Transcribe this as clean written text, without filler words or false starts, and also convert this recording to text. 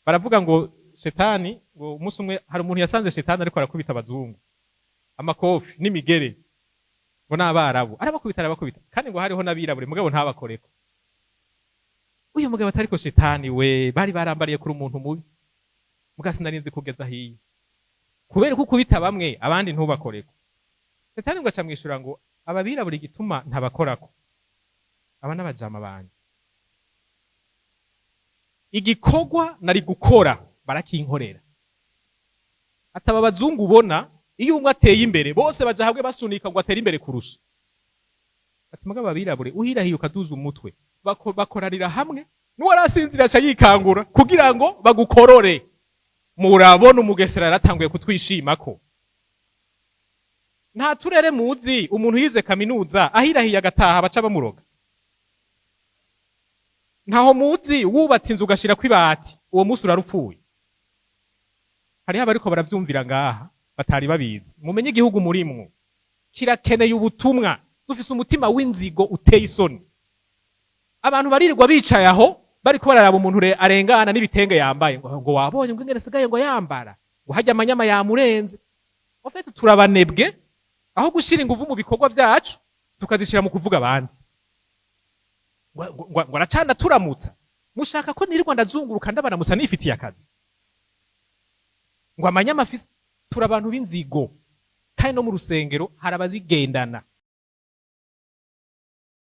Baravuga ngo shetani, ngo umunsi umwe hari umuntu yasanze shetani ariko arakubita abazungu amakofi n'imigere, ngo n'abarabu, arabakubita, arabakubita, kandi ngo hariho n'abirabure, mugabo ntabakoreko. Uyu mugabo atariko shetani we, bari barambariye kuri umuntu mubi, muga sinarinzi kugeza hiyo, kubera ko ukubita bamwe abandi ntubakoreko. Shetani ngo aca mwishura ngo ababirabura igituma ntabakorako, aba n'abajama banje, igikorwa nari gukora barakinkorera. Ataba abazungu ubona, iyo umwe ateye imbere bose baja hamwe basunika ngo atere imbere kurusha. Ati mugabo abirabure uhirahiye ukaduza umutwe, bakorarira hamwe, n'uwarasinzira aca yikangura kugira ngo bagukorore. Murabona umugesera yaratanguye kutwishimako. Nta turere muzi umuntu yize kaminuza ahirahiye agataha baca bamuroga? Ntaho muzi wubatse inzu ugashirako ibati uwo munsi urarupfuye? Hariho abariko baravyumvira ngaha batari babizi. Mumenye igihugu murimwo kirakeneye ubutumwa. Dufise umutima w'inzigo uteye isoni. Abantu baririrwa bicaye aho bariko bararaba umuntu arengana n'ibitenge yambaye, ngo wabonye ngo ingene asigaye ngo yambara, ngo harya amanyama yamurenze. En fait turabanebwe. Aho gushira inguvu mu bikorwa vyacu, tukazishira mu kuvuga abandi, ngo aracana turamutsa. Mushaka ko nirirwa ndazunguruka ndabaramusa nifitiye akazi? Ngo amanyama afise. Turi abantu b'inzigo, kandi no mu rusengero hari ababigendana.